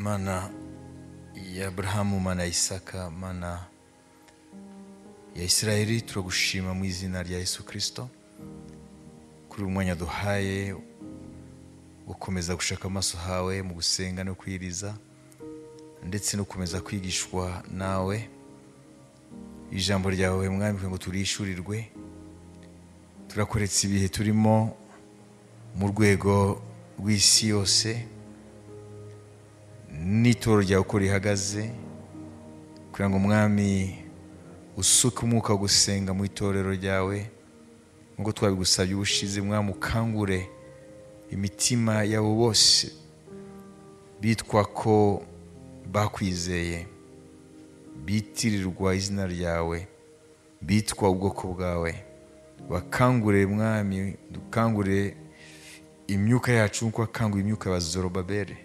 Mana ya Abrahamu, Mana ya Isaka, Mana ya Isirayeli, turagushima mu izina rya Yesu Kristo kuri uyu mwanya duhaye gukomeza gushaka amaso hawe mu gusenga no kwiriza ndetse no gukomeza kwigishwa nawe ijambo ryawe Mwami, kugira ngo turishurirwe. Turakoretse ibihe turimo mu rwego rw'isi yose n'itorero ryawe uko rihagaze, kugira ngo Mwami usuke umwuka wo gusenga mu itorero ryawe nk'uko twabigusabye ubushize. Mwami, ukangure imitima yabo bose bitwa ko bakwizeye, bitirirwa izina ryawe, bitwa ubwoko bwawe. Bakangure Mwami, dukangure imyuka yacu nk'uko wakanguye imyuka ya Zorobabeli,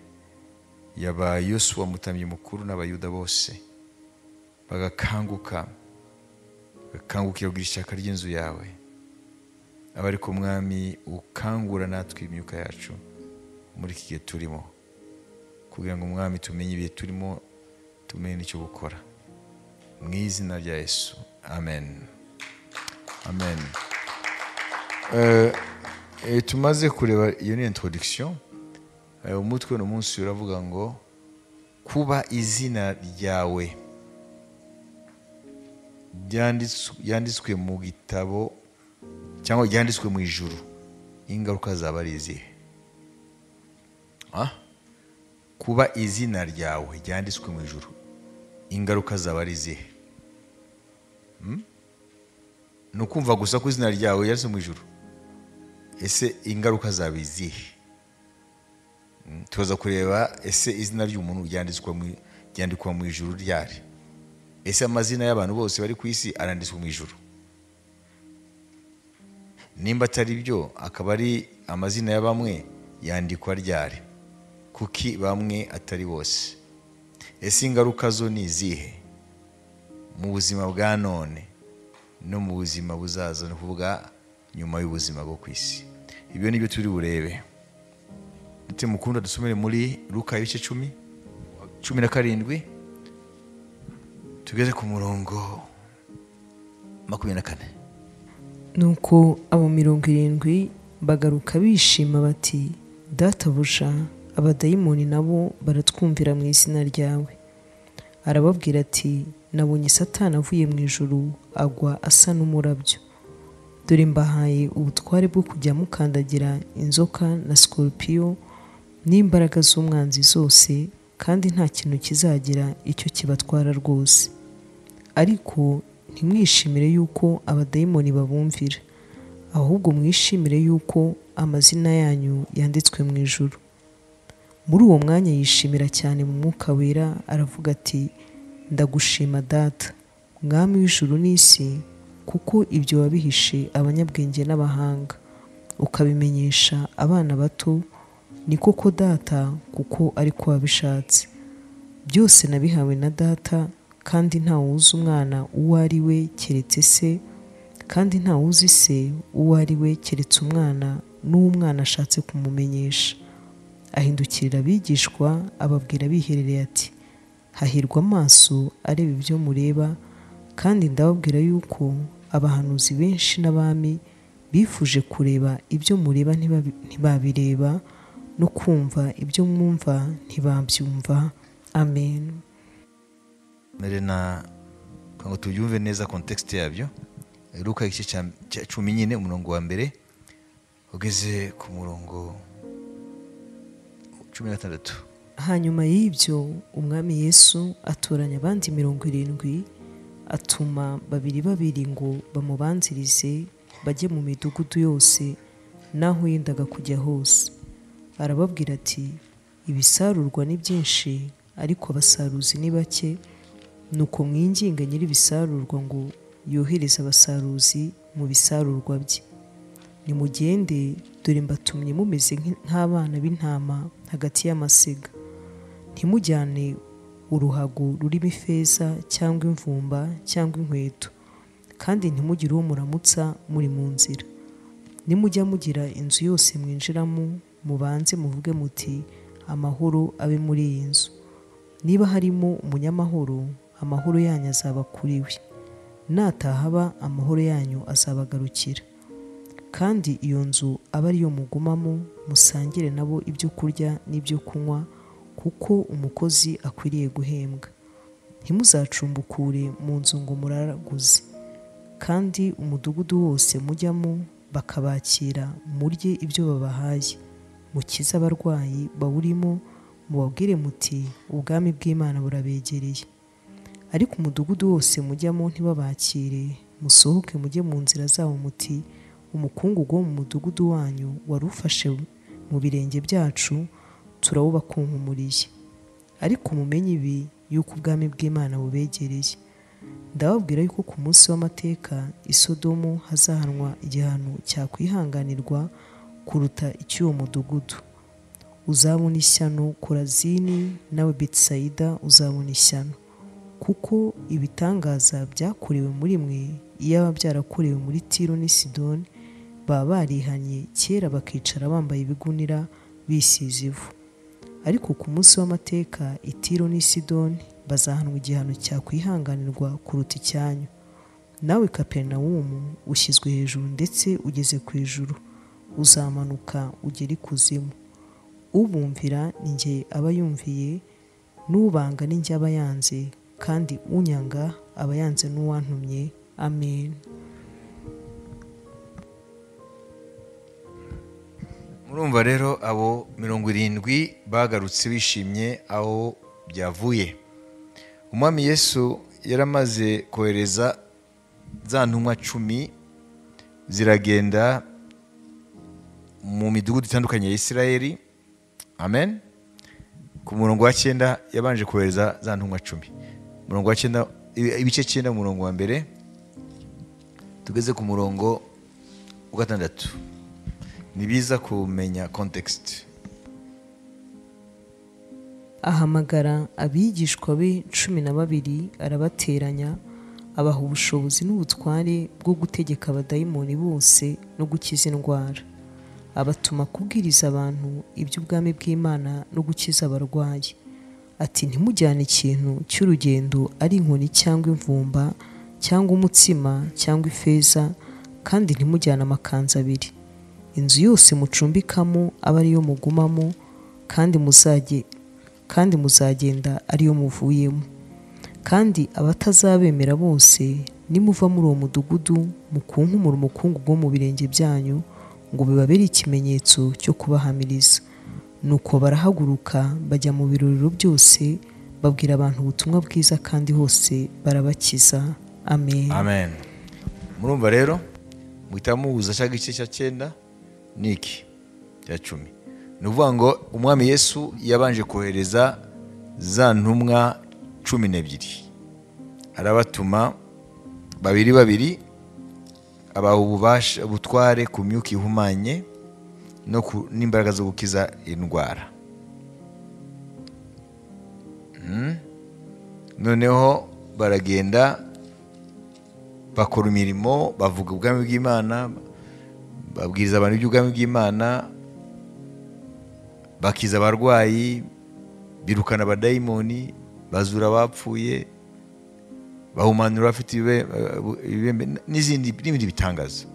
yaba Yosuwa mutambyi mukuru n'Abayuda bose, bagakanguka, bagakangukira kugira ishyaka ry'inzu yawe. Aba ariko Mwami ukangura natwe imyuka yacu muri iki gihe turimo, kugira ngo Mwami tumenye ibihe turimo, tumenye n'icyo gukora. Mu izina rya Yesu, amen, amen. Tumaze kureba iyo ni introduction. Umutwe uno munsi uravuga ngo kuba izina ryawe ryanditswe mu gitabo cyangwa ryanditswe mu ijuru, ingaruka zaba ari izihe? Kuba izina ryawe ryanditswe mu ijuru, ingaruka zaba ari izihe? Ni ukumva gusa ko izina ryawe ryanditswe mu ijuru, ese ingaruka zaba izihe? Tuza kureba ese izina ry'umuntu ryandikwa mu ijuru ryari? Ese amazina y'abantu bose bari ku isi aranditswe mu ijuru? Nimba atari byo, akaba ari amazina ya bamwe yandikwa ryari? Kuki bamwe atari bose? Ese ingaruka zo ni izihe mu buzima bwa none no mu buzima buzaza, ni ukuvuga nyuma y'ubuzima bwo ku isi? Ibyo nibyo turi burebe. Ndetse mukunda dusomere muri Luka ibice 10, 17, tugeze ku murongo 24. Nuko abo 70 bagaruka bishima bati, databuja, abadayimoni nabo baratwumvira mu izina ryawe. Arababwira ati, nabonye Satani avuye mu ijuru agwa asa n'umurabyo. Dore mbahaye ubutware bwo kujya mukandagira inzoka na sikorupiyo n'imbaraga z'umwanzi zose, kandi nta kintu kizagira icyo kibatwara rwose. Ariko ntimwishimire yuko abadayimoni babumvira, ahubwo mwishimire yuko amazina yanyu yanditswe mu ijuru. Muri uwo mwanya yishimira cyane mu mwuka wera, aravuga ati, ndagushima Data, Mwami w'ijuru n'isi, kuko ibyo wabihishe abanyabwenge n'abahanga, ukabimenyesha abana bato. Ni koko Data, kuko ariko wabishatse. Byose nabihawe na Data, kandi ntawuzi umwana uwo ari we keretse se, kandi ntawuzi se uwo ari we keretse umwana, n'uwo umwana ashatse kumumenyesha. Ahindukirira abigishwa ababwira biherereye ati, hahirwa amaso areba ibyo mureba, kandi ndababwira yuko abahanuzi benshi n'abami bifuje kureba ibyo mureba ntibabireba, no kumva ibyo mwumva ntibabyumva. Amen. Mbere na ngo tubyumve neza context yabyo, Luka igice cya 14 umurongo wa mbere ugeze ku murongo 16. Hanyuma y'ibyo Umwami Yesu atoranya abandi 70, atuma babiri babiri ngo bamubanzirize bajye mu midugudu yose n'aho yendaga kujya hose. Arababwira ati, ibisarurwa ni byinshi, ariko abasaruzi ni bake. Nuko mwinginga nyir'ibisarurwa ngo yohereze abasaruzi mu bisarurwa bye. Nimugende, dore mbatumye mumeze nk'abana b'intama hagati y'amasega. Ntimujyane uruhago rurimo ifeza cyangwa imvumba cyangwa inkweto, kandi ntimugire uwo muramutsa muri mu nzira. Nimujya mugira inzu yose mwinjiramo, mubanze muvuge muti, amahoro abe muri iyi nzu. Niba harimo umunyamahoro, amahoro yanyu azaba kuri we; natahaba, amahoro yanyu azabagarukira. Kandi iyo nzu abe ariyo mugumamo, musangire nabo ibyo kurya n'ibyo kunywa, kuko umukozi akwiriye guhembwa. Ntimuzacumbukure mu nzu ngo muraraguze. Kandi umudugudu wose mujyamo bakabakira, murye ibyo babahaye, mukize abarwayi bawurimo, mubabwire muti ubwami bw'Imana burabegereye. Ariko umudugudu wose mujyamo ntibabakire, musohoke mujye mu nzira zawo muti umukungugu wo mu mudugudu wanyu wari ufashe mu birenge byacu turawubakunkumuriye. Ariko mumenye ibi, yuko ubwami bw'Imana bubegereye. Ndababwira yuko ku munsi w'amateka i Sodomu hazahanwa igihano cyakwihanganirwa kuruta icy'uwo mudugudu. Uzabona ishyano Korazini, nawe Betsaida uzabona ishyano, kuko ibitangaza byakorewe muri mwe iyaba byarakorewe muri Tiro n'i Sidoni, baba barihanye kera bakicara bambaye ibigunira bisize ivu. Ariko ku munsi w'amateka i Tiro n'i Sidoni bazahanwa igihano cyakwihanganirwa kuruta icyanyu. Nawe Kaperinawumu ushyizwe hejuru ndetse ugeze ku ijuru, uzamanuka ugere ikuzimu. Ubumvira ni jye aba yumviye, n'ubanga ni jye aba yanze, kandi unyanga aba yanze n'uwantumye. Amen. Murumva rero abo 70 bagarutse bishimye aho byavuye. Umwami Yesu yaramaze kohereza za ntumwa 10 ziragenda mu midugudu itandukanye ya Isirayeli. Amen. Ku murongo wa 9 yabanje kohereza za ntumwa 10. Murongo wa 9, ibice 9, murongo wa mbere tugeze ku murongo wa 6. Ni biza kumenya context. Ahamagara abigishwa be 12 arabateranya, abaha ubushobozi n'ubutware bwo gutegeka abadayimoni bose no gukiza indwara. Abatuma kubwiriza abantu iby'ubwami bw'Imana no gukiza abarwayi. Ati ntimujyane ikintu cy'urugendo, ari inkoni cyangwa imvumba cyangwa umutsima cyangwa ifeza, kandi ntimujyane amakanzu abiri. Inzu yose mucumbikamo abe ariyo mugumamo, kandi muzagenda ariyo muvuyemo. Kandi abatazabemera bose, nimuva muri uwo mudugudu mukunkumura umukungugu wo mu birenge byanyu, ngo bibabere ikimenyetso cyo kubahamiriza. Nuko barahaguruka bajya mu birorero byose, babwira abantu ubutumwa bwiza, kandi hose barabakiza. Amen. Amen. Murumva rero muhita muhuza cya gice cya 9 niki cya 10. Ni ukuvuga ngo Umwami Yesu yabanje kohereza za ntumwa 12, arabatuma babiri babiri, abaha ububasha ubutware ku myuka ihumanye no n'imbaraga zo gukiza indwara. Noneho baragenda bakora imirimo, bavuga ubwami bw'Imana, babwiriza abantu iby'ubwami bw'Imana, bakiza abarwayi, birukana abadayimoni, bazura abapfuye, bahumanura abafite ibibembe n'izindi n'ibindi bitangaza.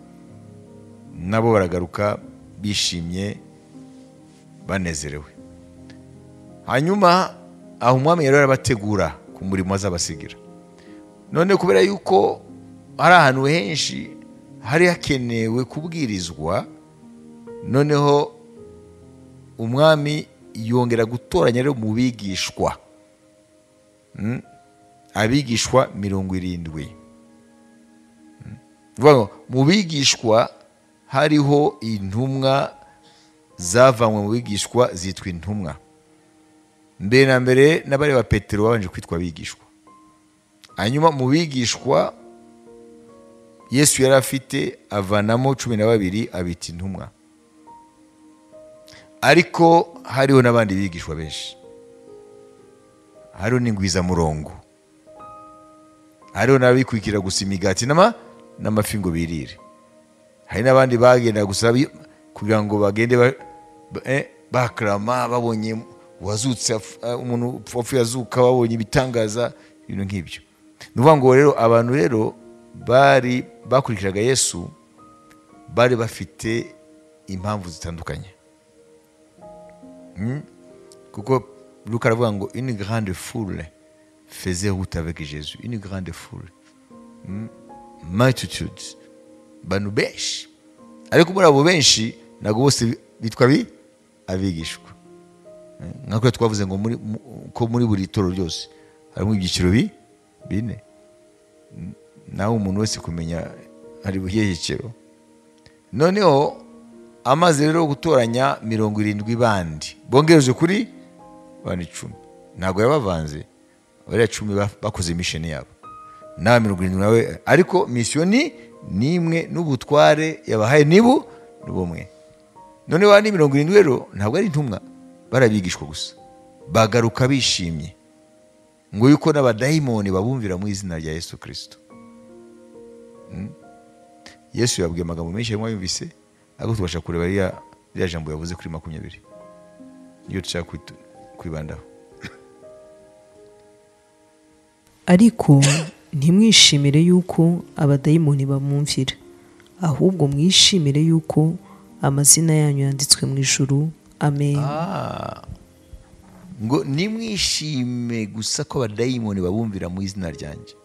Nabo baragaruka bishimye banezerewe. Hanyuma aho Umwami yari yarabategura ku murimo azabasigira. None kubera yuko hari ahantu henshi hari hakenewe kubwirizwa, noneho Umwami yongera gutoranya rero mu bigishwa, abigishwa 70. Mu bigishwa hariho intumwa zavanywe mu bigishwa zitwa intumwa. Mbere na mbere n'abari ba Petero babanje kwitwa abigishwa. Hanyuma mu bigishwa Yesu yari afite avanamo 12 abita intumwa. Ariko hariho n'abandi bigishwa benshi. Hariho n'ingwizamurongo. Hariho n'abikwikira gusa imigati n'amafi ngo birire. Hari n'abandi bagenda gusa kugira ngo bagende bakrama babonye wazutse, umuntu wapfuye azuka, babonye ibitangaza, ibintu nk'ibyo. Ni ukuvuga ngo rero abantu rero bari bakurikiraga Yesu bari bafite impamvu zitandukanye. Kuko Luka aravuga ngo une grande foule faisait route avec Jésus, une grande foule, multitude, bantu benshi. Ariko muri abo benshi ntabwo bose bitwa abigishwa. Nk'uko twavuze ngo ko muri buri torero ryose harimo ibyiciro bine, nawe umuntu wese kumenya ari buhehekero. Noneho amaze rero gutoranya 70 bandi bongereje kuri bandi 10, ntabwo yabavanze, bariya 10 bakoze mission yabo, na 70 nawe, ariko mission ni imwe n'ubutware yabahaye nibu n'ubumwe. None bandi 70 rero ntabwo ari intumwa, barabigishwa gusa, bagaruka bishimye ngo yuko n'abadayimoni babumvira mu izina rya Yesu Kristo. Yesu yabwiye amagambo menshi harimo yumvise, ariko tubasha kureba ririya jambo yavuze kuri 20, niyo dushaka kwibandaho. Ariko ntimwishimire yuko abadayimoni bamwumvira, ahubwo mwishimire yuko amazina yanyu yanditswe mu ijuru. Amen. Ngo nimwishime gusa ko abadayimoni babumvira mu izina ryanjye.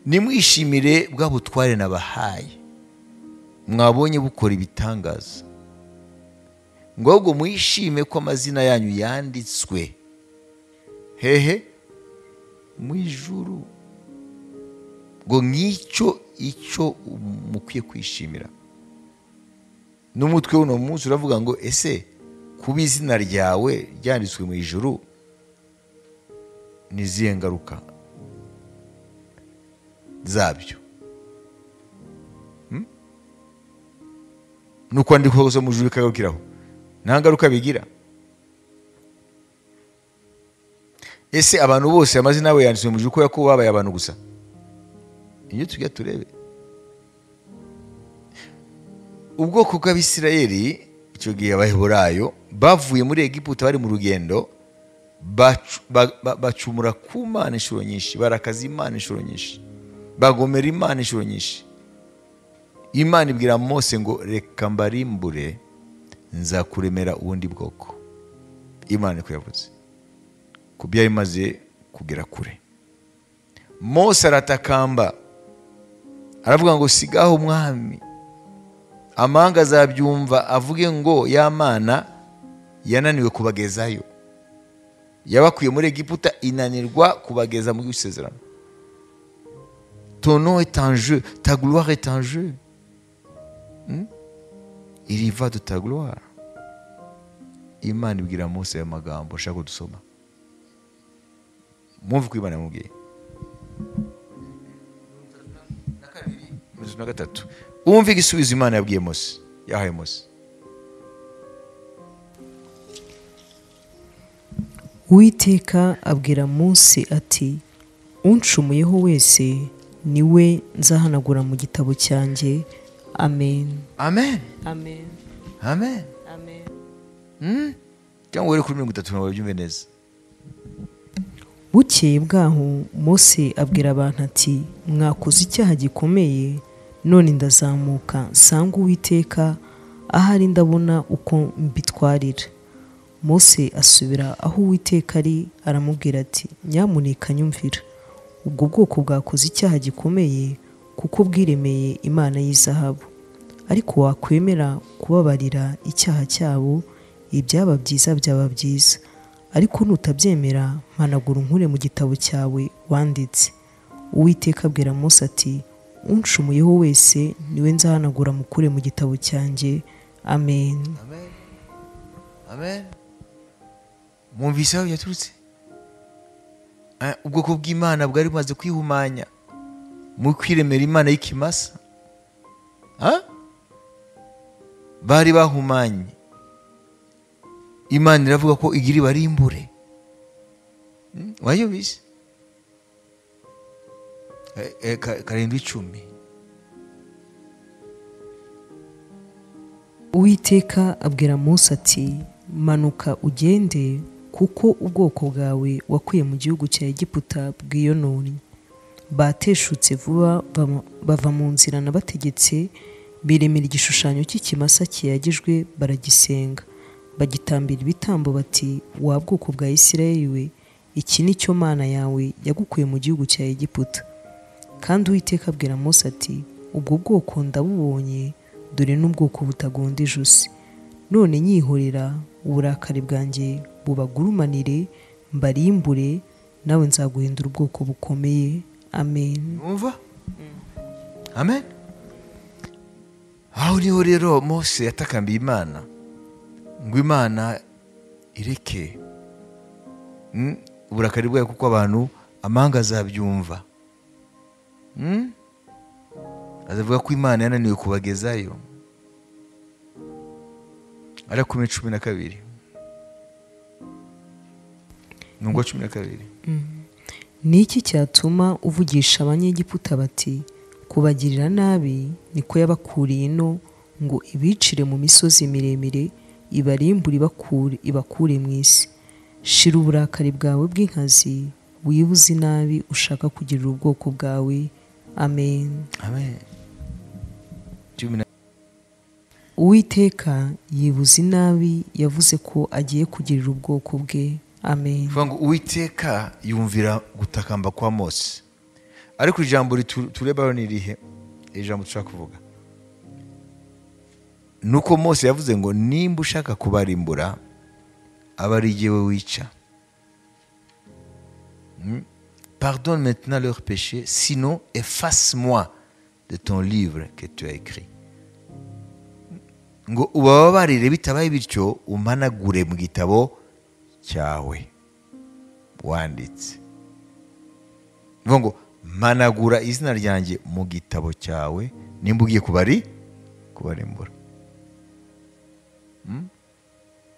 Nimwishimire bwa butware nabahaye, mwabonye bukora ibitangaza, ngo ahubwo mwishime ko amazina yanyu yanditswe hehe mu ijuru. Ngo ngicyo icyo mukwiye kwishimira. N'umutwe w'uno munsi uravuga ngo ese kuba izina ryawe ryanditswe mu ijuru ni izihe ngaruka zabyo? Nuko andikwa gusa mu ijuru bikagarukiraho, nta ngaruka bigira. Ese abantu bose amazina yabo yanditswe mu ijuru kubera ko babaye abantu gusa? Iyo tujya turebe ubwoko bw'Abisirayeli icyo gihe Abaheburayo bavuye muri Egiputa bari mu rugendo, bacumura ku Mana inshuro nyinshi, barakaza Imana inshuro nyinshi, bagomera Imana inshuro nyinshi. Imana ibwira Mose ngo reka mbarimbure, nzakuremera ubundi bwoko. Imana niko yavuze, ku byari bimaze kugera kure. Mose aratakamba aravuga ngo sigaho umwami, amahanga azabyumva avuge ngo ya Mana yananiwe kubagezayo, yabakuye muri Egiputa inanirwa kubageza mu isezerano. Ton nom est en jeu, ta gloire est en jeu. Il y va de ta gloire. Imana ibwira Mose aya magambo ashaka kudusoma. Mwumve uko Imana yamubwiye. 2, 3. Wumve igisubizo Imana yabwiye Mose, yahaye Mose. Uwiteka abwira Mose ati uncumuyeho wese niwe nzahanagura mu gitabo cyanjye. Amen. Amen. Amen. Amen. Amen. Cyangwa uri kuri 30 ngo babyumve neza. Bukeye bwaho Mose abwira abantu ati mwakoze icyaha gikomeye, none ndazamuka nsanga Uwiteka ahari ndabona uko mbitwarira. Mose asubira aho Uwiteka ari aramubwira ati nyamuneka nyumvira, ubwo bwoko bwakoze icyaha gikomeye kuko bwiremeye imana y'izahabu, ariko wakwemera kubabarira icyaha cyabo ibyaba byiza byaba byiza, ariko nutabyemera mpanagura unkure mu gitabo cyawe wanditse. Uwiteka abwira Mose ati uncumuyeho wese niwe nzahanagura mukure mu gitabo cyanjye. Amen. Amen. Amen. Mwumvise aho yaturutse? Ubwoko bw'Imana bwari bumaze kwihumanya mu kwiremera imana y'ikimasa. Bari bahumanye. Imana iravuga ko igira ibarimbure. Wayumvise? 7:10. Uwiteka abwira Mose ati manuka ugende, kuko ubwoko bwawe wakuye mu gihugu cya Egiputa bwiyononnye. Bateshutse vuba bava mu nzira nabategetse, biremera igishushanyo cy'ikimasa kiyagijwe baragisenga, bagitambira ibitambo bati wa bwoko bwa Isirayeli we, iki ni cyo Mana yawe yagukuye mu gihugu cya Egiputa. Kandi Uwiteka abwira Mose ati ubwo bwoko ndabubonye, dore n'ubwoko butagonda ijosi. None nyihorera, uburakari bwanjye bubagurumanire, mbarimbure, nawe nzaguhindura ubwoko bukomeye. Amen. Umva? Amen. Aho niho rero Mose yatakambiye Imana ngo Imana ireke uburakari bwayo, kuko abantu amahanga azabyumva. Azavuga ko Imana yananiwe kubagezayo. Ariko 12. Nungo 12. Niki cyatuma uvugisha abanyegiputa bati kubagirira nabi niko yabakuriye ino, ngo ibicire mu misozi miremire, ibarimbure ibakure mu isi. Shira uburakari bwawe bw'inkazi, wibuze inabi ushaka kugirira ubwoko bwawe. Amen. Amen. Uwiteka yibuze inabi yavuze ko agiye kugirira ubwoko bwe. Amen. Ngo Uwiteka yumvira gutakamba kwa Mose. Ariko ijambo tureba ni irihe? Ijambo dushaka kuvuga nuko Mose yavuze ngo nimba ushaka kubarimbura aba ari jyewe wica. Pardonne maintenant leurs péchés, sinon efface-moi de ton livre que tu as écrit. Ngo ubababarire, bitabaye bityo umpanagure mu gitabo cyawe wanditse. Ngo managura izina ryanjye mu gitabo cyawe nimba ugiye kubarimbura.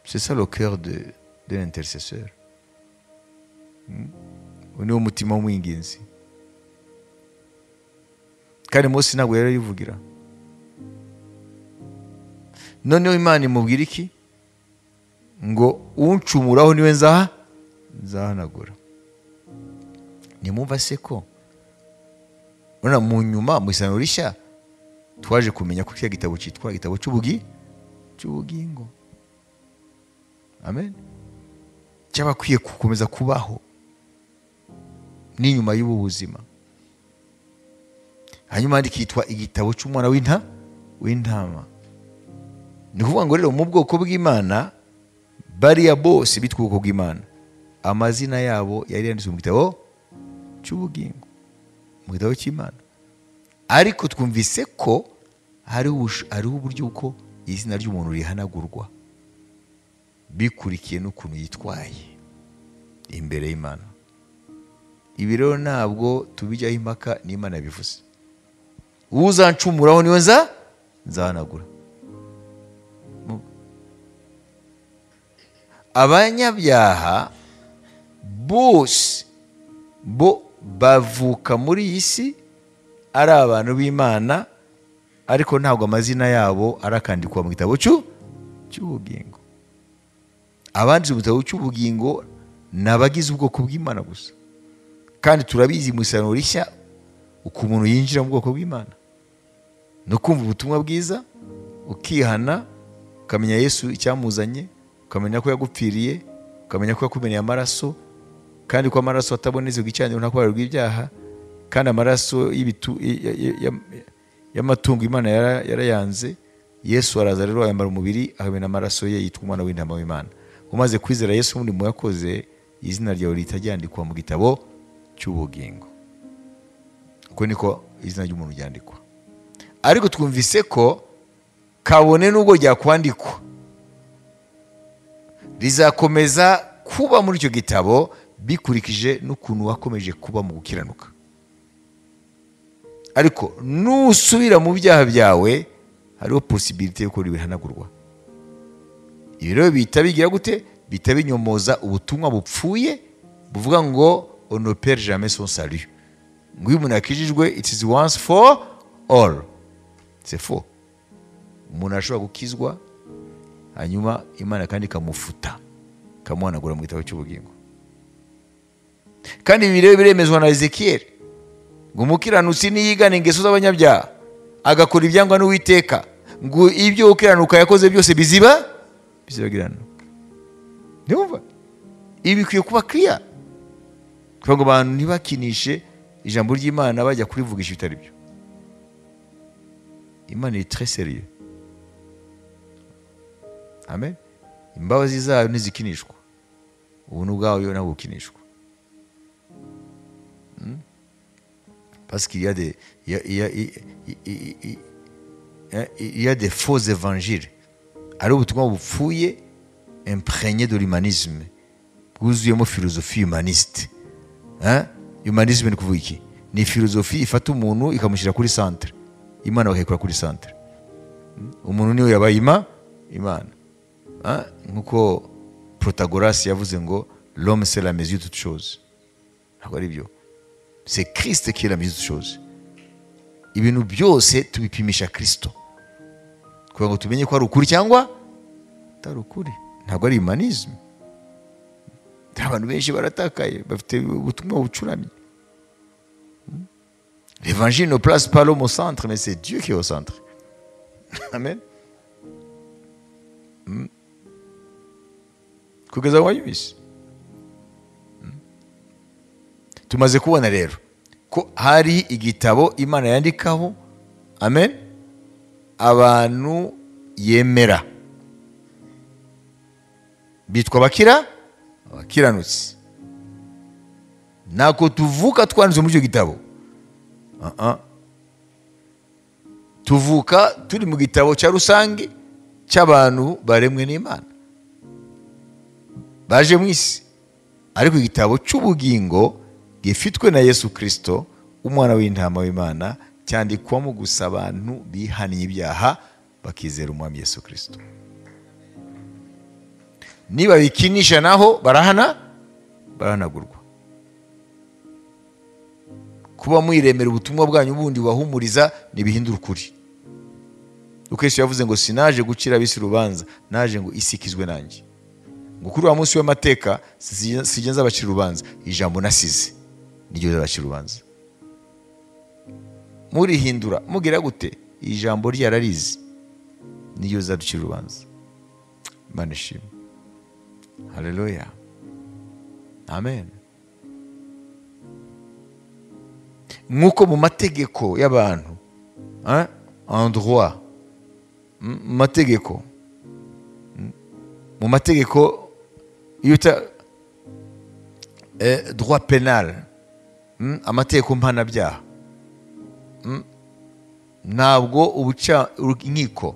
C'est ça le cœur de l'intercesseur. Uyu niwo mutima w'umwinginzi. Kandi Mose ntabwo yari yivugira. Noneho Imana imubwira iki? Ngo uncumuraho niwe nzahanagura. Nimumva se ko urabona mu nyuma mu Isezerano Rishya twaje kumenya ko kiriya gitabo cyitwa igitabo cy'ubugingo. Amen. Cyabakwiye gukomeza kubaho n'inyuma y'ubu buzima. Hanyuma kitwa igitabo cy'umwana w'intama. Ni kuvuga ngo rero mu bwoko bw'Imana bariya bose bitwa ubwoko bw'Imana, amazina yabo yari yanditswe mu gitabo cy'ubugingo, mu gitabo cy'Imana. Ariko twumvise ko hariho uburyo uko izina ry'umuntu rihanagurwa bikurikiye n'ukuntu yitwaye imbere y'Imana. Ibi rero ntabwo tubijyaho impaka, n'Imana yabivuze. Uzancumuraho niwe nzahanagura. Abanyabyaha bose bo bavuka muri iyi si ari abantu b'Imana, ariko ntabwo amazina yabo arakandikwa mu gitabo cy'ubugingo. Abanditse mu gitabo cy'ubugingo ni abagize ubwoko bw'Imana gusa. Kandi turabizi mu Isezerano Rishya uko umuntu yinjira mu bwoko bw'Imana no kumva ubutumwa bwiza, ukihana, ukamenya Yesu icyamuzanye, ukamenya ko yagupfiriye, ukamenya ko yakumeneye amaraso, kandi ko amaraso atabonetse ku gicaniro nta kubabarirwa ibyaha, kandi amaraso y'amatungo Imana yarayanze. Yesu araza rero yambara umubiri, ahamena amaraso ye, yitwa umwana w'intama w'Imana. Umaze kwizera Yesu umurimo yakoze, izina ryawe ritajyandikwa mu gitabo cy'ubugingo. Uko niko izina ry'umuntu ryandikwa. Ariko twumvise ko kabone nubwo ryakwandikwa rizakomeza kuba muri icyo gitabo bikurikije n'ukuntu wakomeje kuba mu gukiranuka. Ariko nusubira mu byaha byawe hariho possibilité yuko ribihanagurwa. Ibi rero bihita bigira gute? Bihita binyomoza ubutumwa bupfuye buvuga ngo on ne perd jamais son salut. Ngo iyo umuntu akijijwe it is once for all. C'est faux. Umuntu ashobora gukizwa hanyuma Imana kandi ikamufuta, ikamuhanagura mu gitabo cy'ubugingo. Kandi ibi rero biremezwa na Ezekiel ngo umukiranutsi niyigana ingeso z'abanyabyaha agakora ibyangwa n'Uwiteka, ngo ibyo ukiranuka yakoze byose bizibagirana. Ndumva ibi bikwiye kuba clear kugira ngo abantu ntibakinishe ijambo ry'Imana bajya kurivugisha ibitari byo. Imana iri très sérieux. Amen. Imbabazi zayo ntizikinishwa, ubuntu bwayo ntabwo bukinishwa. Parce qu'il y a des il y a des faux évangiles. Ari ubutumwa bupfuye imprégné de l'humanisme, bwuzuyemo philosophie humaniste. Humanisme ni kuvuga iki? Ni philosophie ifata umuntu ikamushyira kuri centre, Imana bakayikura kuri centre. Umuntu niwe yabaye Imana. Nkuko Protagoras yavuze ngo l'homme c'est la mesure de toutes choses. Ntabwo ari byo. C'est Christ qui est la mesure de toutes choses. Ibintu byose tubipimisha Kristo kugira ngo tumenye ko ari ukuri cyangwa atari ukuri. Ntabwo ari humanisme. Abantu benshi baratakaye, bafite ubutumwa bucuramye. L'évangile ne place pas l'homme au centre, mais c'est Dieu qui est au centre. Amen. Kugeza wayibise. Tumaze kubona rero ko hari igitabo Imana yandikaho, amen, abantu yemera bitwa abakiranutsi. Ntabwo tuvuka twanditse muri icyo gitabo. Tuvuka turi mu gitabo cya rusange cy'abantu baremwe n'Imana baje mu isi, ariko igitabo cy'ubugingo gifitwe na Yesu Kristo umwana w'intama w'Imana cyandikwamo gusa abantu bihannye ibyaha bakizera umwami Yesu Kristo. Niba bikinisha naho barahanagurwa. Kuba mwiremera ubutumwa bwanyu bundi wahumuriza nibihindura ukuri. Uko Yesu yavuze ngo sinaje gucira ab'isi urubanza, naje ngo isi ikizwe nanjye. Ngo kuri wa munsi w'amateka sijya nzabacira urubanza, ijambo nasize niryo rizabacira urubanza. Murihindura mugira gute? Ijambo ryararize niryo rizaducira urubanza. Imana ishimwe. Haleluya. Amen. Nkuko mu mategeko y'abantu, en droit, mu mategeko yuta droit pénal, amategeko mpanabyaha, ntabwo ubuca inkiko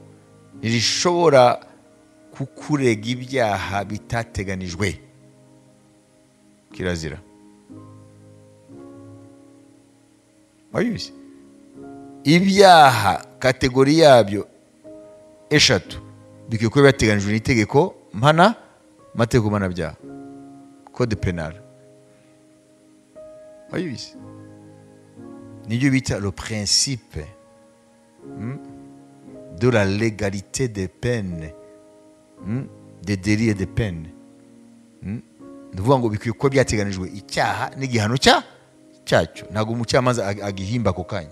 ntirishobora kukurega ibyaha bitateganijwe. Kirazira. Wabizi? Ibyaha kategori yabyo eshatu bikwiye kuba byateganijwe n'itegeko mpana mategeko mpanabyaha, code pénal. Wabizi? Nibyo bita le principe de la légalité des peines, des délits et des peines. Ni ukuvuga ngo bikwiye kuba byateganijwe icyaha n'igihano cyacyo. Ntabwo umucamanza agihimba ako kanya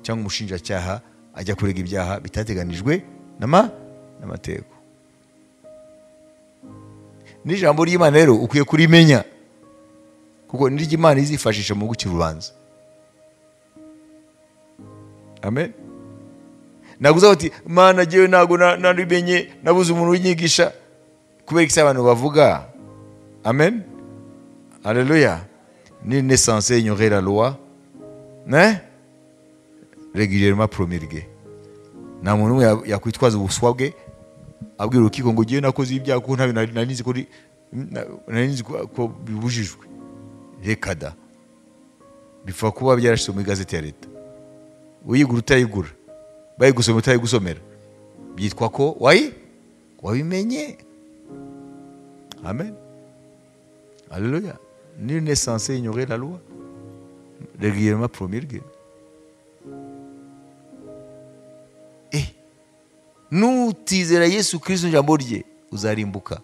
cyangwa umushinjacyaha ajya kurega ibyaha bitateganijwe n'amategeko. N'ijambo ry'Imana rero ukwiye kurimenya, kuko niryo Imana izifashisha mu gucira urubanza. Amen. Ntabwo uzavuga uti Mana jyewe ntabwo narimenye, nabuze umuntu unyigisha. Kubera iki abantu bavuga? Amen. Alléluia. Nul n'est censé ignorer la loi, hein? Régulièrement promulguée. Nta muntu umwe yakwitwaza ubuswa bwe abwira urukiko ngo jyewe nakoze ibyaha kuko nari nzi ko bibujijwe. Reka da. Bipfa kuba byarashyizwe mu igazeti ya leta. Uyigura utayigura, bayigusomera utayigusomera, byitwa ko wabimenye. Amen. Alléluia. Nul n'est censé ignorer la loi régulièrement promulguée. Nutizera Yesu Kristo ijambo rye uzarimbuka.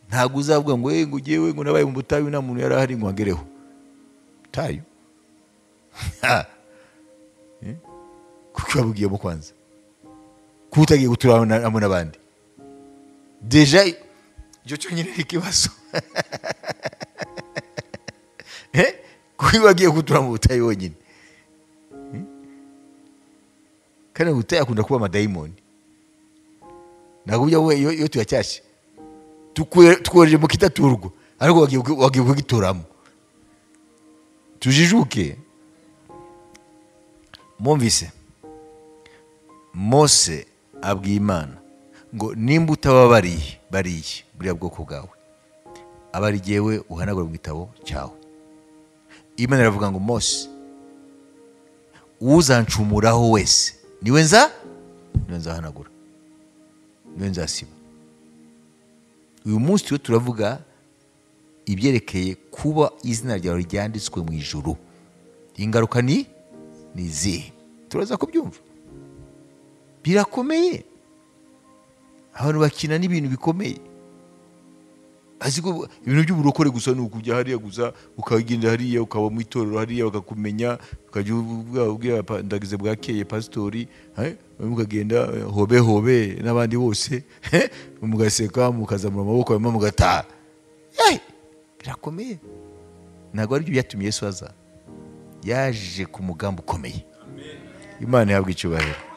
Ntabwo uzavuga ngo ngo ugewe ngo nabaye mu butayu nta muntu yari ahari ngo angereho. Butayu kuko wabugiyemo kwanza, kuko utagiye gutura hamwe n'abandi, deja icyo cyonyine ni ikibazo. Kuko wagiye gutura mu butayu wonyine, kandi mu butayu akunda kuba amadayimoni. Ntabwo ujya iyo tuyacyashye tukoreje mu kitaturwa, ariko wagiye kugituramo. Tujijuke. Mwumvise Mose abwiye Imana ngo nimba utababariye bariye buriya bwoko bwawe, aba ari jyewe uhanagura mu gitabo cyawe. Imana iravuga ngo Mose, uzancumuraho wese niwe nzahanagura, niwe nzasiba. Uyu munsi twe turavuga ibyerekeye kuba izina ryawe ryanditswe mu ijuru. Ingaruka ni izihe? Turaza kubyumva. Birakomeye. Abantu bakina n'ibintu bikomeye. Aziko ibintu by'uburokore gusa ni ukujya hariya gusa, ukagenda hariya, ukaba mu itorero hariya bakakumenya, ukajya ubwira ndagize bwakeye pasitori, mukagenda hobe hobe n'abandi bose, mugaseka, mukazamura amaboko, hanyuma mugataha. Birakomeye. Ntabwo aribyo byatumye Yesu aza. Yaje ku mugambi ukomeye. Imana ihabwe icyubahiro.